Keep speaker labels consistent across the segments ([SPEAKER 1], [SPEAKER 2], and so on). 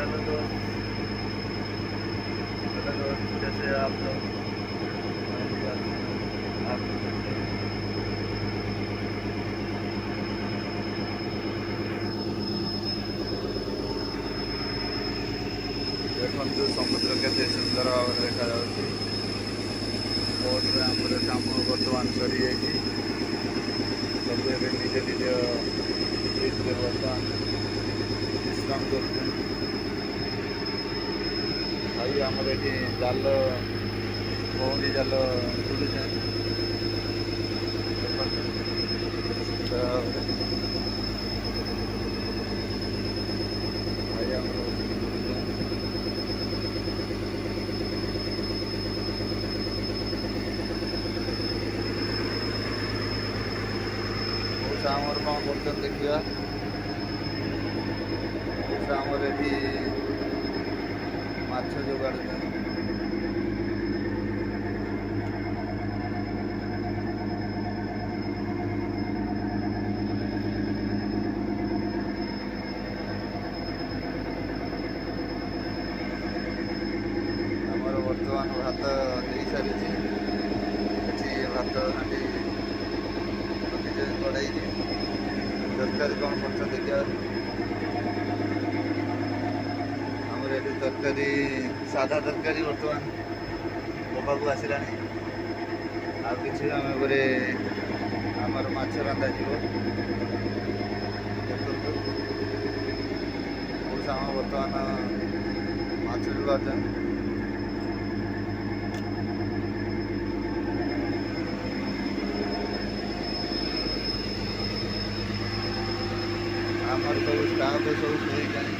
[SPEAKER 1] Hello दोस्त, hello दोस्त, कैसे हैं आप लोग? मैं भी अच्छा हूँ, आप लोग कैसे हैं? ଦେଖନ୍ତୁ ସମୁଦ୍ର କେତେ ସୁନ୍ଦର ଭାବରେ ଦେଖାଯାଉଛି। ବୋଟରେ ଆମର କାମ ବର୍ତ୍ତମାନ ସରିଯାଇଛି। ସବୁ ଏବେ ନିଜ ନିଜ ସିଟ୍ରେ ବର୍ତ୍ତମାନ ବିଶ୍ରାମ କରୁଛନ୍ତି। ଭାଇ ଆମର ଏଠି ଜାଲ, ଭଉଁରୀ ଜାଲ ଝୁଲୁଛନ୍ତି। ଦେଖନ୍ତୁ କେତେ ସୁନ୍ଦର ଭାବରେ ଭାଇ ଆମର ବସିକି ଝୁଲୁଛନ୍ତି। ମଉସା ଆମର କ'ଣ କରୁଛନ୍ତି ଦେଖିବା। ମଉସା ଆମର ଏଠି ମାଛ ଯୋଗାଡ଼ୁଛନ୍ତି। ଆମର ବର୍ତ୍ତମାନ ଭାତ ହେଇସାରିଛି। ଏଠି ଭାତ ହାଣ୍ଡି ରଖିଛନ୍ତି କଡ଼େଇରେ। ତରକାରୀ କ'ଣ କରୁଛନ୍ତି ଦେଖିବା। ଆମର ଏଠି ତରକାରୀ, ସାଧା ତରକାରୀ ବର୍ତ୍ତମାନ ହେବାକୁ ଆସିଲାଣି। ଆଉ କିଛି ସମୟ ପରେ ଆମର ମାଛ ରନ୍ଧାଯିବ। ଦେଖନ୍ତୁ, ମଉସା ଆମ ବର୍ତ୍ତମାନ ମାଛ ଯୋଗାଡ଼ୁଛନ୍ତି। ଆମର ସବୁ ଷ୍ଟାଫ୍ ସବୁ ଶୋଇଛନ୍ତି।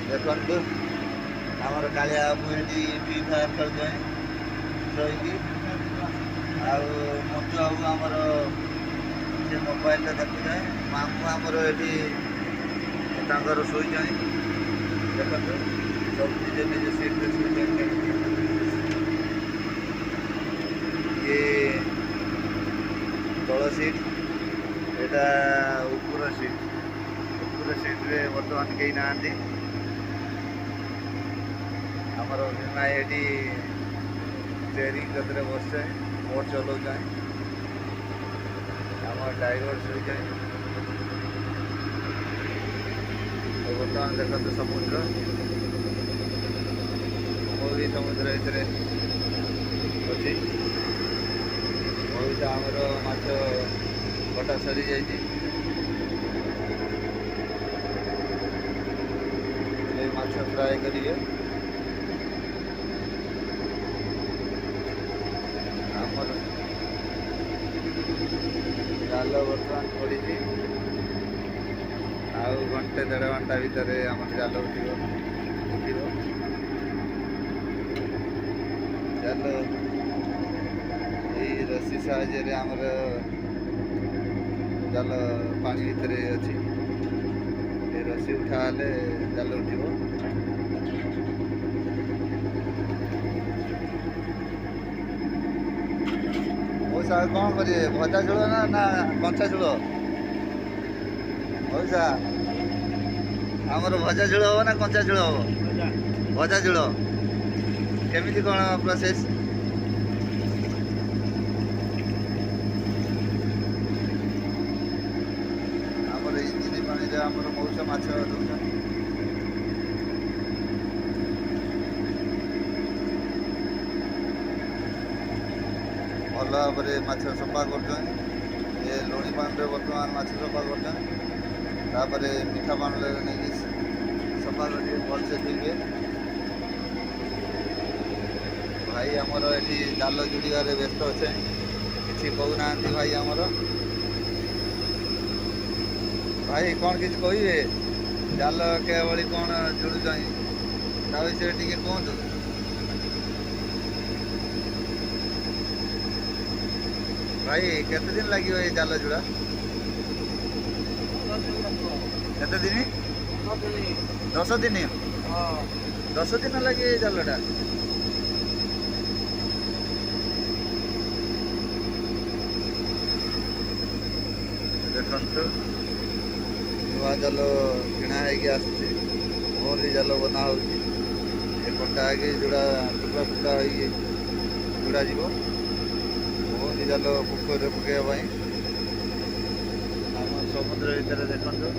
[SPEAKER 1] ଦେଖନ୍ତୁ, ଆମର କାଳିଆ ବାବୁ ଏଠି ଫ୍ରି ଫାୟାର ଖେଳୁଛନ୍ତି ଶୋଇକି। ଆଉ ମଣ୍ଟୁ ବାବୁ ଆମର ସେ ମୋବାଇଲରେ ଦେଖୁଛନ୍ତି। ମାମୁଁ ଆମର ଏଠି ତାଙ୍କର ଶୋଇଛନ୍ତି। ଦେଖନ୍ତୁ, ସବୁ ନିଜ ନିଜ ସିଟ୍ରେ ଶୋଇଛନ୍ତି କେମିତି। ଇଏ ତଳ ସିଟ୍, ଏଇଟା ଉପର ସିଟ୍। ଉପର ସିଟ୍ରେ ବର୍ତ୍ତମାନ କେହି ନାହାନ୍ତି। ଆମର ଭୀମା ଏଠି ଷ୍ଟେରିଂ କତିରେ ବସିଛନ୍ତି, ବୋଟ୍ ଚଲାଉଛନ୍ତି। ଆମ ଡ୍ରାଇଭର ଶୋଇଛନ୍ତି। ବର୍ତ୍ତମାନ ଦେଖନ୍ତୁ ସମୁଦ୍ର। ମୁଁ ବି ସମୁଦ୍ର ଭିତରେ ଅଛି। ମଉସା ଆମର ମାଛ କଟା ସରିଯାଇଛି। ଏ ମାଛ ଫ୍ରାଏ କରିବେ। ଆମର ଜାଲ ବର୍ତ୍ତମାନ ପଡ଼ିଛି। ଆଉ ଘଣ୍ଟେ ଦେଢ଼ ଘଣ୍ଟା ଭିତରେ ଆମର ଜାଲ ଉଠିବ ଉଠିବ ଜାଲ ଏଇ ରସି ସାହାଯ୍ୟରେ ଆମର ଜାଲ ପାଣି ଭିତରେ ଅଛି। ଏ ରସି ଉଠା ହେଲେ ଜାଲ ଉଠିବ। ମଉସା କ'ଣ କରିବେ, ଭଜା ଝୋଳ ନା ନା କଞ୍ଚା ଝୋଳ? ମଉସା, ଆମର ଭଜା ଝୋଳ ହବ ନା କଞ୍ଚା ଝୋଳ ହବ? ଭଜା ଝୋଳ। କେମିତି କ'ଣ ପ୍ରୋସେସ୍? ଆମର ଇଞ୍ଜିନ ପାଣିରେ ଆମର ମଉସା ମାଛ ଦେଉଛନ୍ତି। ଭଲ ଭାବରେ ମାଛ ସଫା କରୁଛନ୍ତି। ଏ ଲୁଣି ପାଣିରେ ବର୍ତ୍ତମାନ ମାଛ ସଫା କରୁଛନ୍ତି। ତାପରେ ମିଠା ପାଣିରେ ନେଇକି ସଫା କରିବେ, ଭଲସେ ଧୋଇବେ। ଭାଇ ଆମର ଏଠି ଜାଲ ଯୋଡ଼ିବାରେ ବ୍ୟସ୍ତ ଅଛେ, କିଛି କହୁନାହାନ୍ତି ଭାଇ ଆମର। ଭାଇ, କ'ଣ କିଛି କହିବେ? ଜାଲ କେଭଳି କ'ଣ ଯୋଡ଼ୁଛନ୍ତି ତା ବିଷୟରେ ଟିକେ କୁହନ୍ତୁ। ଭାଇ, କେତେ ଦିନ ଲାଗିବ ଏଇ ଜାଲ ଯୋଡ଼ା? କେତେ ଦିନ? 10 ଦିନ? 10 ଦିନ ଲାଗେ ଏଇ ଜାଲଟା? ଦେଖନ୍ତୁ, ନୂଆ ଜାଲ କିଣା ହେଇକି ଆସୁଛି। ଭଉଁରୀ ଜାଲ ବନା ହେଉଛି। ଏ କଟା ହେଇକି ଯୋଡ଼ା ଟୁକୁଡ଼ା ଟୁକୁଡ଼ା ହେଇକି ଯୋଡ଼ାଯିବ ଭଉଁରୀ ଜାଲ ପୋଖରୀରେ ପକାଇବା ପାଇଁ। ଆମ ସମୁଦ୍ର ଭିତରେ ଦେଖନ୍ତୁ।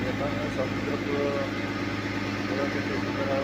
[SPEAKER 1] ଦେଖନ୍ତୁ ସମୁଦ୍ର କୂଳ କେତେ ସୁନ୍ଦର।